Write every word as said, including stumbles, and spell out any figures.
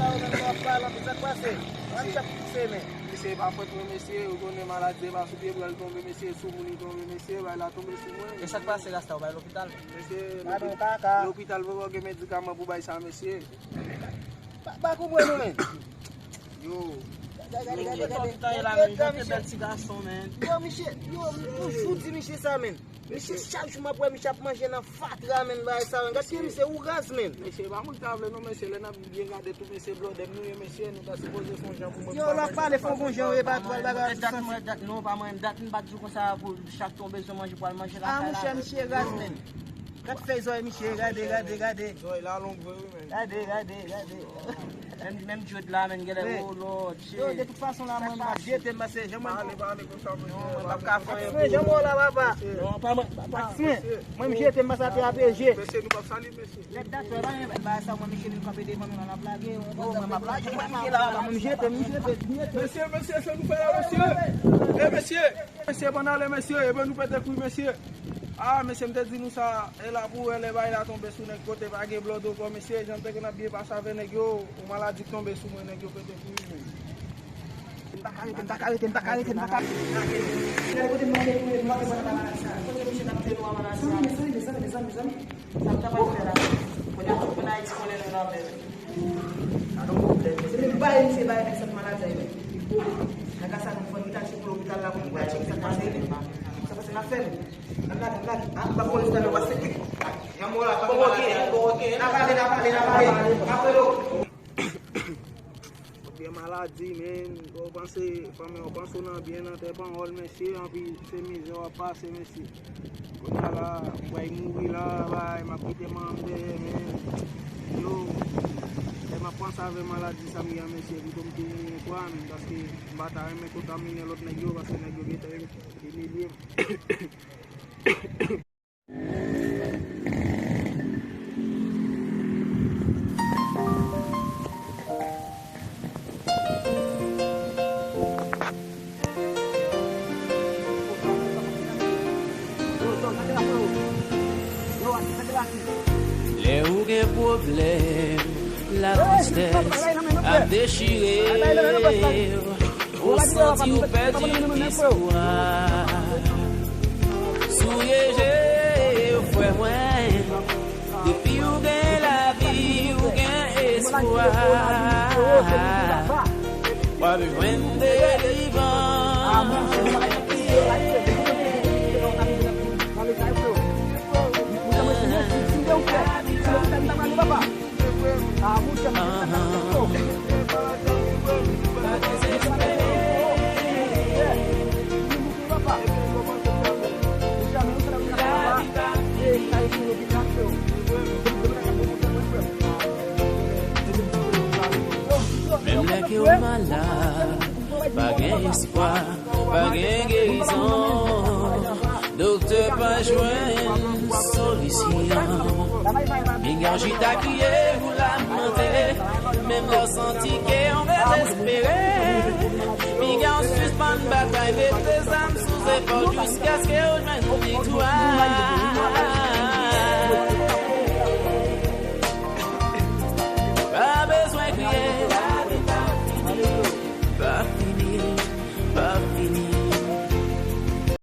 sa yo, men, w ap pale anpil, sa k pase? Mwen, m t ap pouse, men. Mesye, e pa fòt mwen, mesye, ou konnen maladi, e pa sou pye bwa l tonbe, mesye, sou moun li tonbe, mesye, bay la tonbe sou mwen. E sa k pase, Rasta, ou bay lopital? Mesye, lopital poko gen medikaman pou bay sa, mesye. Pa, pa konprann ou, men. Yo. Gade, gade, gade, gade. Yo, bèl ti gason, men. Yo, misye, yo, m toujou di misye sa, men. Misye, chak jou m ap wè misye ap manje nan fatra, men, bagay sa, men. Gade pye misye, ou raz, men. Mesye, pa moun ta vle, non, mesye, lè n ap byen gade tou, mesye, blòdè m nou ye, mesye, nou ta sipoze fè yon jan pou mwen. Yo, lè w ap pale, fè yon jan, e pa twòl bagay. Dat, mwen, dat, non, pa mwen, dat, m pa t di w konsa pou chak ton bezwen manje, pou al manje lakay la. Ah, monchè, misye raz, men. Gad fèy zòrèy misye, gade, gade, gade. Zòrèy la long vre, wi, men. Gade, gade, gade. Menm, menm Jod la, men, genlè, oh Lord, shit. Yo, de tout fason la, mwen, m ap jete m, pase jan mwen. Pale, pale konsa, mesye. Non, mwen p ap ka fè anyen pou ou. Jan mwen la, papa. Non, pa mwen, pa, pa. Mwen, m jete m, pase atè a peje. Mesye, nou p ap sali, mesye. Lèt dat, wè, pa gen bagay sa, mwen, mesye, nou kanpe devan nou la, n ap lage. Yo, mwen, m ap lage, mwen, m jete, m jete, m jete. Mesye, mesye, se nou fè la, mesye. E, mesye. Mesye, bann ale, mesye, epi nou pete kwi, mesye. Ah, mesye, m te di nou sa, e la pou wè lè bagay la tonbe sou nèg kote pa gen blòd ankò, mesye, jan m te konn ap byen pase avè nèg yo, yon maladi k tonbe sou mwen, nèg yo pete kwi, men. M pa ka rete, m pa ka rete, m pa ka rete, m pa ka. Gade kote m mande pou nou, m ap fè sa nan maladi sa. Kote misye t ap fè nou a maladi sa. Zanmi, zanmi, zanmi, zanmi, zanmi. Sa m ta pral fè la. Kounye a tout moun Ayiti konnen nou nan men. Gade yon pwoblèm. Se menm bay misye bay nèg sant maladi a yo. Nan ka sa nou fè nou ta tcheke lopital la pou nou wè tcheke sa k pase. Sa pase n ap fè nou. N ap lage, n ap lage. Ah, m pa konnen si ta nan pase. Jan mwen la, pa gen maladi a. N ap ale, n ap ale, n ap ale. N ap ale. Ou gen maladi, men, ou panse, fanmi, ou panse w nan byen nan tè panwòl, mesye, anpi se mizè w ap pase, mesye. Kounye a la, m pral mouri la, bay, m ap kite manman m dèyè, men, yo, lè m ap panse Avè maladi sa m gen an, mesye, m tou m tou mouri ankò a, menm, paske m pa ta renmen kontamine lòt nèg yo, paske nèg yo gentan imilye m. Lè ou gen pwoblèm, latristès ap dechire w, ou santi w pèdi espwa. Souye je w, frè mwen, depi w gen lavi, w gen espwa. W ap jwenn delivrans. Menm lè ke w malad, pa gen espwa, pa gen gerizon. Doktè pa jwenn solisyon. Pinga w chita kriye, ou lamante. Menm lè w santi ke w dezespere, pinga w sispann batay, mete zam sou zepòl jiskaske w jwenn viktwa.